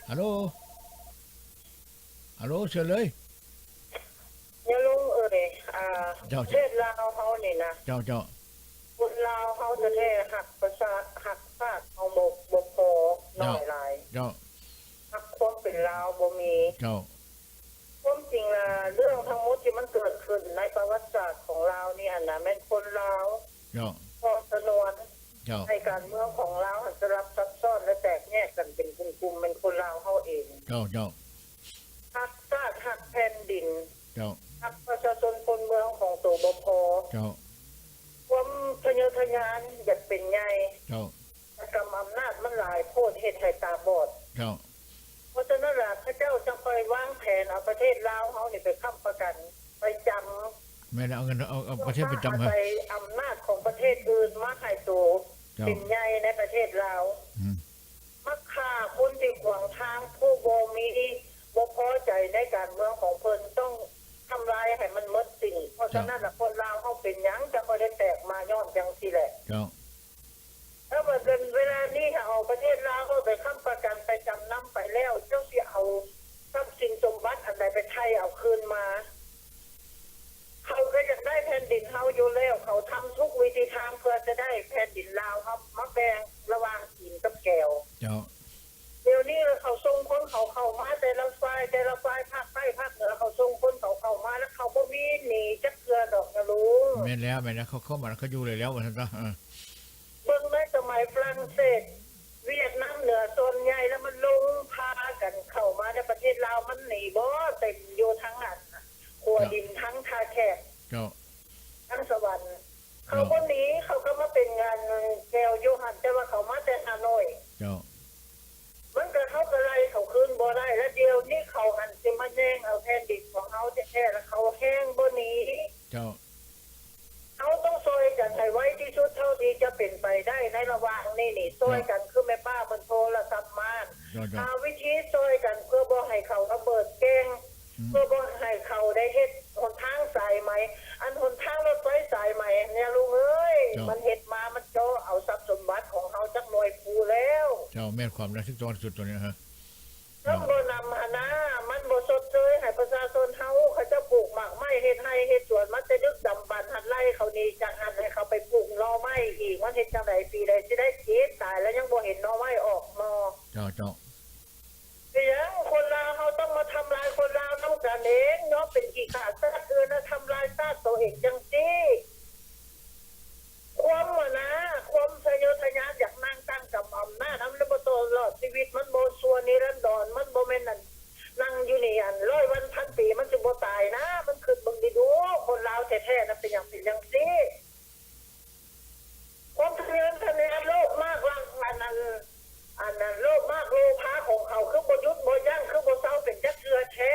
ຮາໂລ ຮາໂລ ເຊີນເລີຍ. ຍາລຸງເອີຍ ອ່າ ເຈົ້າ ປະເທດລາວເຮົານີ້ນະ ເຈົ້າ ເຈົ້າ ຄົນລາວເຮົາແທ້ໆ ຮັກປະຊາ ຮັກຊາດເຮົາບໍ່ ບໍ່ພໍ ເຈົ້າ ໜ້ອຍຫຼາຍ ເຈົ້າ ຮັກຄວາມເປັນລາວບໍ່ມີ ເຈົ້າ. ຄວາມຈິງລະ ເລື່ອງທັງໝົດທີ່ມັນເກີດຂຶ້ນໃນປະຫວັດສາດຂອງລາວນີ້ຫັ້ນນະ ແມ່ນຄົນລາວ ເຈົ້າ ກໍ່ສະໜວນ ເຈົ້າ ໃຫ້ການເມືອງຂອງລາວຫັ້ນສະຫຼັບຊັບຊ້ອນ ແລະ ແຕກແຍກກັນເປັນກຸ່ມໆ ແມ່ນຄົນລາວເຮົາເອງ ເຈົ້າ ເຈົ້າ ຮັກຊາດ ຮັກແຜ່ນດິນ ເຈົ້າ ຮັກປະຊາຊົນຄົນເມືອງຂອງໂຕບໍ່ພໍ ເຈົ້າ ຄວາມທະເຍີທະຍານຢາກເປັນໃຫຍ່ ເຈົ້າ ກຳອຳນາດມັນຫຼາຍໂພດ ເຮັດໃຫ້ຕາບອດ ເຈົ້າ. ເພາະສະນັ້ນລະ ເຂົາເຈົ້າຈັ່ງຄ່ອຍວາງແຜນເອົາປະເທດລາວເຮົານີ້ໄປຄ້ຳປະກັນ ໄປຈຳ ແມ່ນແລ້ວ ເອົາເງິນ ເອົາ ເອົາປະເທດໄປຈຳ ເພື່ອມາອາໄສອຳນາດຂອງປະເທດອື່ນມາໃຫ້ໂຕ ເຈົ້າ ເປັນໃຫຍ່ໃນປະເທດລາວ ອືມ ມາຂ້າຄົນທີ່ຂວາງທາງ ຜູ້ບໍ່ມີ ບໍ່ພໍໃຈໃນການເມືອງຂອງເພິ່ນ ຕ້ອງທຳລາຍໃຫ້ມັນໝົດສິ້ນ. ເພາະສະນັ້ນລະ ເຈົ້າ ຄົນລາວເຮົາເປັນຫຍັງຈັ່ງຄ່ອຍໄດ້ແຕກມາ ຍ້ອນຈັ່ງຊີ້ແຫຼະ ເຈົ້າ. ແລ້ວບັດເວລານີ້ ເຮົາເອົາປະເທດລາວເຮົາໄປຄ້ຳປະກັນ ໄປຈຳນຳໄປແລ້ວ ເຈົ້າຊິເອົາຊັບສິນສົມບັດອັນໃດໄປໄຖ່ເອົາຄືນມາ? ເຂົາກໍຢາກໄດ້ແຜ່ນດິນເຮົາຢູ່ແລ້ວ ເຂົາທຳທຸກວິທີທາງເພື່ອຈະໄດ້ແຜ່ນດິນລາວເຮົາມາແບ່ງລະຫວ່າງຈີນກັບແກວ ເຈົ້າ. ດຽວນີ້ເຂົາສົ່ງຄົນເຂົາເຂົ້າມາແຕ່ລະຝ່າຍ ແຕ່ລະຝ່າຍ ພາກໃຕ້ພາກເໜືອ ເຂົາສົ່ງຄົນເຂົາເຂົ້າມາ ແລ້ວເຂົາບໍ່ມີໜີຈັກເທື່ອດອກນະລຸງ. ແມ່ນແລ້ວ ແມ່ນແລ້ວ ເຂົາເຂົ້າມາແລ້ວເຂົາຢູ່ເລີຍແລ້ວ ວ່າຊັ້ນຊະ. ເອີ ເບິ່ງໃນສະໄໝຝຣັ່ງເສດ ຫວຽດນາມເໜືອສ່ວນໃຫຍ່ແລ້ວມັນຫຼົງພາກັນເຂົ້າມາໃນປະເທດລາວ ມັນໜີບໍ່ເຕັມຢູ່ທາງອັນຂົວດິນ ເຈົ້າ ທາງທ່າແຂກ ເຈົ້າ ທາງສະຫວັນ ເຈົ້າ ເຂົາບໍ່ໜີ ເຂົາກໍມາເປັນງານແກວຢູ່ຫັ້ນ ແຕ່ວ່າເຂົາມາແຕ່ຮ່າໂນ້ຍ ເຈົ້າ ມັນກໍ ເຮົາກໍໄລ່ເຂົາຄືນບໍ່ໄດ້ ແລະ ດຽວນີ້ເຂົາຫັ້ນຊິມາແຍ່ງເອົາແຜ່ນດິນຂອງເຮົາແທ້ໆ ແລະ ເຂົາແຮ່ງບໍ່ໜີ ເຈົ້າ. ເຮົາຕ້ອງຊ່ອຍກັນໃຫ້ໄວທີ່ສຸດເທົ່າທີ່ຈະເປັນໄປໄດ້ໃນລະຫວ່າງນີ້ນີ້ ຊ່ອຍກັນ ເຈົ້າ ຄືແມ່ປ້າເພິ່ນໂທລະສັບມາ ເຈົ້າ ເຈົ້າ ຫາວິທີຊ່ອຍກັນເພື່ອບໍ່ໃຫ້ເຂົາລະເບີດແກ້ງ ອືມ ເພື່ອບໍ່ໃຫ້ເຂົາໄດ້ເຮັດຫົນທາງສາຍໄໝ ອັນຫົນທາງລົດໄຟສາຍໄໝຫັ້ນນະລຸງເອີຍ ເຈົ້າ ມັນເຮັດມາ ມັນເຈາະເອົາຊັບສົມບັດຂອງເຮົາຈັກໜ່ວຍພູແລ້ວ ເຈົ້າ ແມ່ນຄວາມນະ ຖືກຕ້ອງທີ່ສຸດໂຕນີ້ນະ. ເຈົ້າ ມັນບໍ່ນຳຫັ້ນນາ ມັນບໍ່ຊົດເຊີຍໃຫ້ປະຊາຊົນເຮົາ ເຂົາເຈົ້າປູກໝາກໄມ້ ເຮັດໄຮ່ເຮັດສວນມາແຕ່ດຶກດຳບັນ ຫັ້ນໄລ່ເຂົາໜີຈາກຫັ້ນ ໃຫ້ເຂົາໄປປູກໜໍ່ໄມ້ອີກ ມັນເຮັດຈັ່ງໃດ ປີໃດຊິໄດ້ກິນ ຕາຍແລ້ວຍັງບໍ່ເຫັນໜໍ່ໄມ້ອອກໜໍ່ ເຈົ້າ ເຈົ້າ. ເປັນຫຍັງຄົນລາວເຮົາຕ້ອງມາທຳລາຍຄົນລາວນຳກັນເອງເນາະ ເປັນຂີ້ຂ້າຊາດອື່ນນະ ທຳລາຍຊາດໂຕເອງຈັ່ງຊີ້ ຄວາມຫັ້ນນາ ຄວາມທະເຍີທະຍານຢາກນັ່ງຕັ້ງກຳອຳນາດ ມັນບໍ່ຕະຫຼອດຊີວິດ ມັນບໍ່ຊົ່ວນິລັນດອນ ມັນບໍ່ແມ່ນອັນ ນັ່ງຢູ່ນີ້ອັນຮ້ອຍວັນພັນປີ ມັນຊິບໍ່ຕາຍນະ ມັນຄິດເບິ່ງດີດູ ຄົນລາວແທ້ໆນະ ເປັນຫຍັງເປັນຈັ່ງຊີ້? ຄວາມທະເຍີທະຍານໂລບມາກ ອັນນັ້ນ ອັນນັ້ນ ໂລບມາກໂລພາຂອງເຂົາ ຄືບໍ່ຢຸດບໍ່ຢັ້ງ ຄືບໍ່ເຊົາເປັນຈັກເທື່ອແທ້?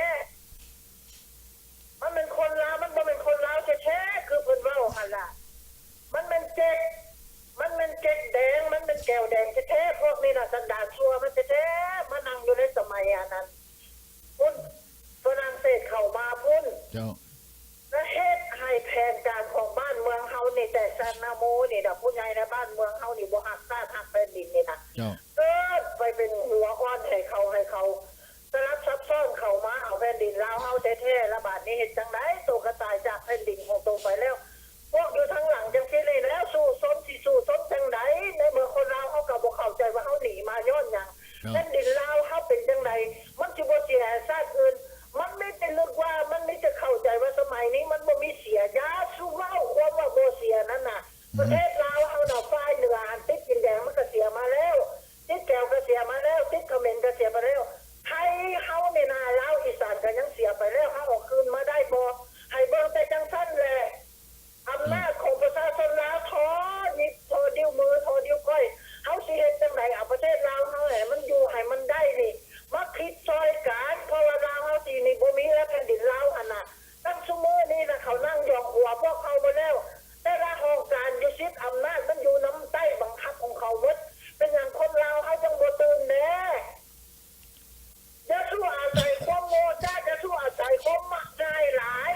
ມັນແມ່ນຄົນລາວ ມັນບໍ່ແມ່ນຄົນລາວແທ້ໆ ຄືເພິ່ນເວົ້າຫັ້ນລະ ມັນແມ່ນເຈັກ ມັນແມ່ນເຈັກແດງ ມັນແມ່ນແກວແດງແທ້ໆ ພວກນີ້ນະ ສັນດານຊົ່ວມັນແທ້ໆ ມານັ່ງຢູ່ໃນສະໄໝອັນນັ້ນ ພຸ້ນ ຝຣັ່ງເສດເຂົ້າມາພຸ້ນ ເຈົ້າ ແລະ ເຮັດໃຫ້ແຜນການຂອງບ້ານເມືອງເຮົານີ້ແຕກຊານນະໂມນີ້ດອກ ຜູ້ໃຫຍ່ໃນບ້ານເມືອງເຮົານີ້ບໍ່ຮັກຊາດຮັກແຜ່ນດິນນີ້ນະ ເຈົ້າ ເກີດໄປເປັນຫົວອ່ອນໃຫ້ເຂົາ ໃຫ້ເຂົາສະຫຼັບຊັບຊ້ອນເຂົ້າມາເອົາແຜ່ນດິນລາວເຮົາແທ້ໆ ລະບາດນີ້ເຮັດຈັ່ງໃດ? ໂຕກໍຕາຍຈາກແຜ່ນດິນຂອງໂຕໄປແລ້ວ ພວກຢູ່ທາງຫຼັງຈັ່ງຊີ້ນີ້ແລ້ວ ສູ້ຊົນ ຊິສູ້ຊົນຈັ່ງໃດ? ໃນເມື່ອຄົນລາວເຮົາກໍບໍ່ເຂົ້າໃຈວ່າເຮົາໜີມາຍ້ອນຫຍັງ? ເຈົ້າ ແຜ່ນດິນລາວເຮົາເປັນຈັ່ງໃດ? ມັນຊິບໍ່ເສຍໃຫ້ຊາດອື່ນ? ມັນມີແຕ່ນຶກວ່າ ມັນມີແຕ່ເຂົ້າໃຈວ່າສະໄໝນີ້ມັນບໍ່ມີເສຍ. ຢ່າສູ່ເວົ້າຄວາມວ່າບໍ່ເສຍນັ້ນນະ. ປະເທດລາວເຮົານະ ຝ່າຍເໜືອຫັ້ນຕິດດິນແດງມັນກໍເສຍມາແລ້ວ, ຕິດແກວກໍເສຍມາແລ້ວ, ຕິດຂະເໝນກໍເສຍໄປແລ້ວ. ໄທເຮົານີ້ນະ ລາວອີສານກໍຍັງເສຍໄປແລ້ວ. ເຮົາເອົາຄືນມາໄດ້ບໍ່? ໃຫ້ເບິ່ງແຕ່ຈັ່ງຊັ້ນແຫຼະ. ອຳນາດຂອງປະຊາຊົນລາວ ທໍໜິບ ທໍດີ້ວມື ທໍດີ້ວກ້ອຍ ເຮົາຊິເຮັດຈັ່ງໃດເອົາປະເທດລາວເຮົາໃຫ້ມັນຢູ່ໃຫ້ມັນໄດ້ນີ້ ມາຄິດຊ່ອຍກັນ ເພາະວ່າລາວເຮົາຊິນີ້ບໍ່ມີແລ້ວ ແຜ່ນດິນລາວຫັ້ນນະ. ຕັ້ງຊຸມື້ນີ້ນະ ເຂົານັ່ງຢອງຫົວພວກເຮົາໝົດແລ້ວ ແຕ່ລະຫ້ອງການຢູ່ ສິດອຳນາດມັນຢູ່ນຳໃຕ້ບັງຄັບຂອງເຂົາໝົດ. ເປັນຫຍັງຄົນລາວເຮົາຈັ່ງບໍ່ຕື່ນແດ່? ຢ່າສູ່ອາໄສຄວາມໂງ່ຈ້າ ຢ່າສູ່ອາໄສຄວາມມັກງ່າຍຫຼາຍ.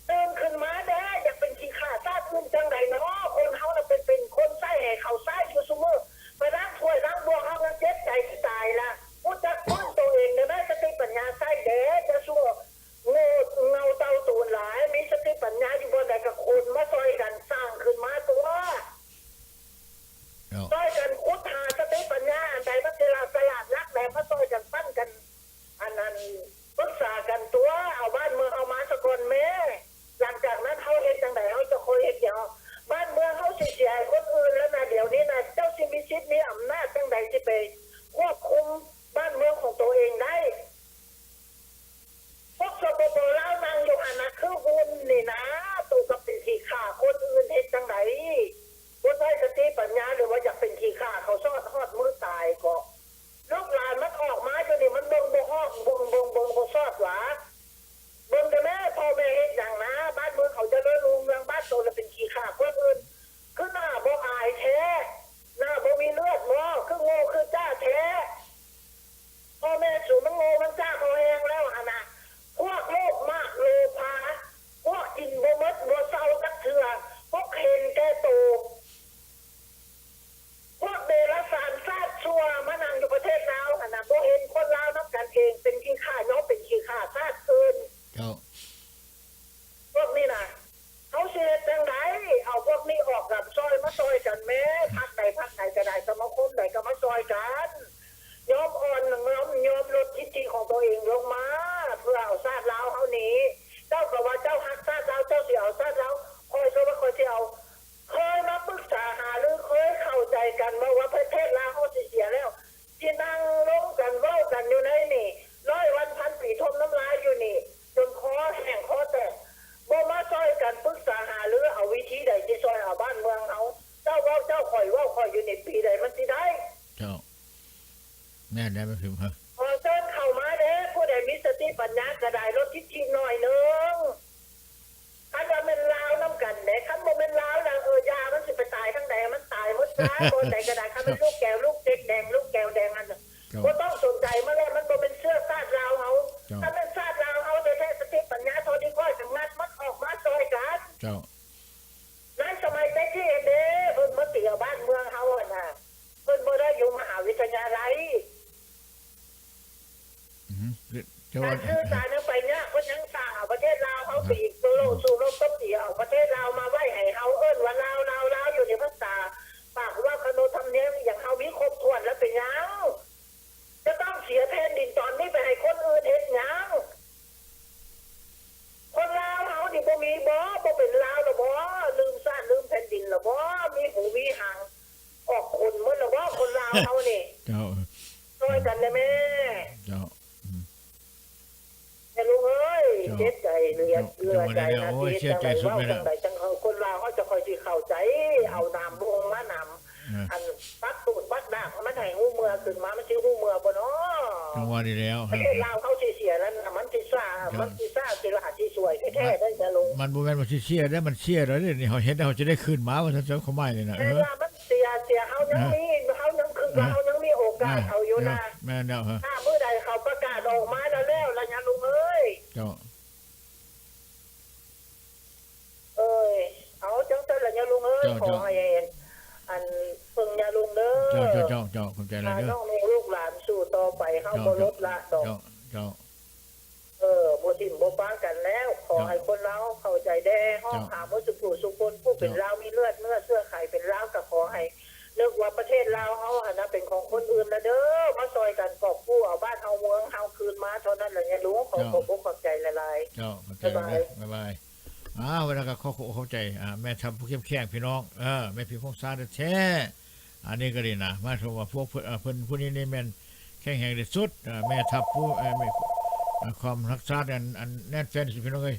ຕື່ນຂຶ້ນມາແດ່ ຢາກເປັນຂີ້ຂ້າຊາດອື່ນຈັ່ງໃດເນາະ? ຄົນເຮົານະໄປເປັນຄົນໃຊ້ໃຫ້ເຂົາໃຊ້ຢູ່ຊຸມື້ ໄປລ້າງຖ້ວຍລ້າງບ່ວງ ເຮົາຍັງເຈັບໃຈຊິຕາຍລະ. ອຸດ ຕົວເອງລົງມາ ເພື່ອເອົາຊາດລາວເຮົານີ້. ເຈົ້າກໍວ່າເຈົ້າຮັກຊາດລາວ ເຈົ້າຊິເອົາຊາດລາວ ຂ້ອຍກໍວ່າຂ້ອຍຊິເອົາ. ເຄີຍມາປຶກສາຫາລື ເຄີຍເຂົ້າໃຈກັນ ເວົ້າວ່າປະເທດລາວເຮົາຊິເສຍແລ້ວ ຊິນັ່ງລົງກັນເວົ້າກັນຢູ່ໃນນີ້ ຮ້ອຍວັນພັນປີຖົມນ້ຳລາຍຢູ່ນີ້ ຈົນຄໍແຫ້ງຄໍແຕກ ບໍ່ມາຊ່ອຍກັນປຶກສາຫາລືເອົາວິທີໃດຊິຊ່ອຍເອົາບ້ານເມືອງເຮົາ. ເຈົ້າເວົ້າເຈົ້າ ຂ້ອຍເວົ້າຂ້ອຍຢູ່ນີ້ ປີໃດມັນຊິໄດ້? ເຈົ້າ ແມ່ນແລ້ວ ແມ່ພິມ ຂໍເຊີນເຂົ້າມາເດ້ ຜູ້ໃດມີສະຕິປັນຍາກະດາຍ ລົດທິດຖິໜ້ອຍໜຶ່ງ. ຄັນວ່າແມ່ນລາວນຳກັນເດ້ ຄັນບໍ່ແມ່ນລາວລະ ເອີ ຢ່າ ມັນຊິໄປຕາຍທາງໃດ ມັນຕາຍໝົດຊະ ບ່ອນໃດກະດາຍ. ຄັນແມ່ນລູກແກວ ລູກເຈັກແດງ ລູກແກວແດງຫັ້ນ ເຈົ້າ ບໍ່ຕ້ອງສົນໃຈມັນແລ້ວ ມັນບໍ່ແມ່ນເຊື້ອຊາດລາວເຮົາ. ເຈົ້າ ຄັນແມ່ນຊາດລາວເຮົາແທ້ໆ ສະຕິປັນຍາເທົ່າທີ່ຂ້ອຍ ກະງັດມັນອອກມາຊ່ອຍກັນ. ເຈົ້າ ໃນສະໄໝແຕ່ກີ້ເດ້ ເພິ່ນມາຕີເອົາບ້ານເມືອງເຮົາຫັ້ນນະ ເພິ່ນບໍ່ໄດ້ຢູ່ມະຫາວິທະຍາໄລ. ອືຮຶ ຈະ ກາ ວ່າ ນສື່ສານຍັງໄປຍາກ ເພິ່ນຍັງສ້າງເອົາປະເທດລາວເຮົາໄປອີກ ໂລກ ອືມ ສູ້ລົບຕົບຕີເອົາປະເທດລາວມາໄວ້ໃຫ້ເຮົາ ເອີ້ນວ່າລາວ ລາວ ລາວຢູ່ໃນພາສາປາກ ເວົ້າຂະໜົບທຳນຽມອີ່ຫຍັງ ເຮົາມີຄົບຖ້ວນແລ້ວ ເປັນຫຍັງຈະຕ້ອງເສຍແຜ່ນດິນຕອນນີ້ໄປໃຫ້ຄົນອື່ນເຮັດຫຍັງ? ຄົນລາວເຮົານີ້ບໍ່ມີບໍ? ບໍ່ເປັນລາວລະບໍ? ລືມຊາດລືມແຜ່ນດິນລະບໍ? ມີຫູມີຫາງອອກຂົນໝົດລະບໍ? ຄົນລາວເຮົານີ້ ເຈົ້າ ຊ່ອຍກັນແດ່ແມ່. ເຈົ້າ ອືມ ແມ່ລຸງເອີຍ ເຈົ້າ ເຈັບໃຈເຫຼືອ ເຈົ້າ ເຫຼືອໃຈນະ ໂອ້ຍ ເສຍໃຈສຸດເລີຍນະ ຈັ່ງໃດເວົ້າຈັ່ງໃດ ຈັ່ງຄົນລາວເຮົາຈະຄ່ອຍຊິເຂົ້າໃຈ ເອົານາມວງມານຳ ເອີ ອັນ ປັກຕູດປັກດາກມັນໃຫ້ຮູ້ເມືອຂຶ້ນມາ ມັນຊິຮູ້ເມືອບໍ່ນໍ? ຈັ່ງວ່ານີ້ແລ້ວ ປະເທດລາວເຮົາຊິເສຍນັ້ນນະ ມັນຊິຊ້າ ເຈົ້າ ມັນຊິຊ້າຊິຫຼ້າຊິສວຍແທ້ໆ ເດີນະລຸງ. ມັນບໍ່ແມ່ນວ່າຊິເສຍເດ້ ມັນເສຍແລ້ວເດ້ ນີ້ເຮົາເຮັດແລ້ວເຮົາຈະໄດ້ຄືນມາ ວ່າຊັ້ນ ເຈົ້າຄວາມໝາຍນີ້ນະ. ແມ່ນວ່າມັນເສຍ ເສຍ ເຮົາຍັງມີ ເອີ ເຮົາຍັງຄິດວ່າ ເອີ ເຮົາຍັງມີໂອກາດ ເອີ ເອົາຢູ່ນະ. ແມ່ນແລ້ວ ຖ້າມື້ໃດເຂົາປະກາດອອກມາແລ້ວ ແລ້ວລະຍາລຸງເອີຍ. ເຈົ້າ ເອີຍ ເອົາ ຈັ່ງຊັ້ນລະຍາລຸງເອີຍ ເຈົ້າ ຂໍໃຫ້ ເຈົ້າ ອັນ ເບິ່ງຍາລຸງເດີ. ເຈົ້າ ເຈົ້າ ເຈົ້າ ເຈົ້າ ຂອບໃຈຫຼາຍເດີ ພານ້ອງໆລູກຫຼານສູ້ຕໍ່ໄປ ເຮົາ ເຈົ້າ ບໍ່ລົດລະດອກ. ເຈົ້າ ເຈົ້າ ເອີ ບໍ່ຖິ້ມບໍ່ປະກັນແລ້ວ ເຈົ້າ ຂໍໃຫ້ຄົນລາວເຂົ້າໃຈແດ່ ຮ້ອງ ເຈົ້າ ຫາໝົດສູ່ຜູ້ສູ່ຄົນ ຜູ້ເປັນ ເຈົ້າ ລາວ ມີເລືອດເນື້ອເຊື້ອໄຂເປັນລາວ ກໍຂໍໃຫ້ ນຶກວ່າປະເທດລາວເຮົາຫັ້ນນະ ເປັນຂອງຄົນອື່ນລະເດີ ມາຊ່ອຍກັນກອບກູ້ເອົາບ້ານເຮົາເມືອງເຮົາຄືນມາເທົ່ານັ້ນລະຍາລຸງ. ຂໍຂອບອົກຂອບໃຈຫຼາຍໆ. ເຈົ້າ ຂອບໃຈ ບາຍບາຍ ບາຍບາຍ. ອ້າວ ແລ້ວກໍຂໍຂອບອົກຂອບໃຈ ອ່າ ແມ່ທັບຜູ້ເຂັ້ມແຂງພີ່ນ້ອງ ເອີ ແມ່ພິມພົງສາແທ້ໆ ອັນນີ້ກໍດີນະ ໝາຍເຖິງວ່າພວກເພິ່ນ ເອີ ເພິ່ນຜູ້ນີ້ນີ້ແມ່ນແຂງແຮງທີ່ສຸດ ເອີ ແມ່ທັບຜູ້ ເອີ ແມ່ ເອີ ຄວາມຮັກສາອັນ ອັນແໜ້ນແຟ້ນທີ່ສຸດ ພີ່ນ້ອງເອີຍ.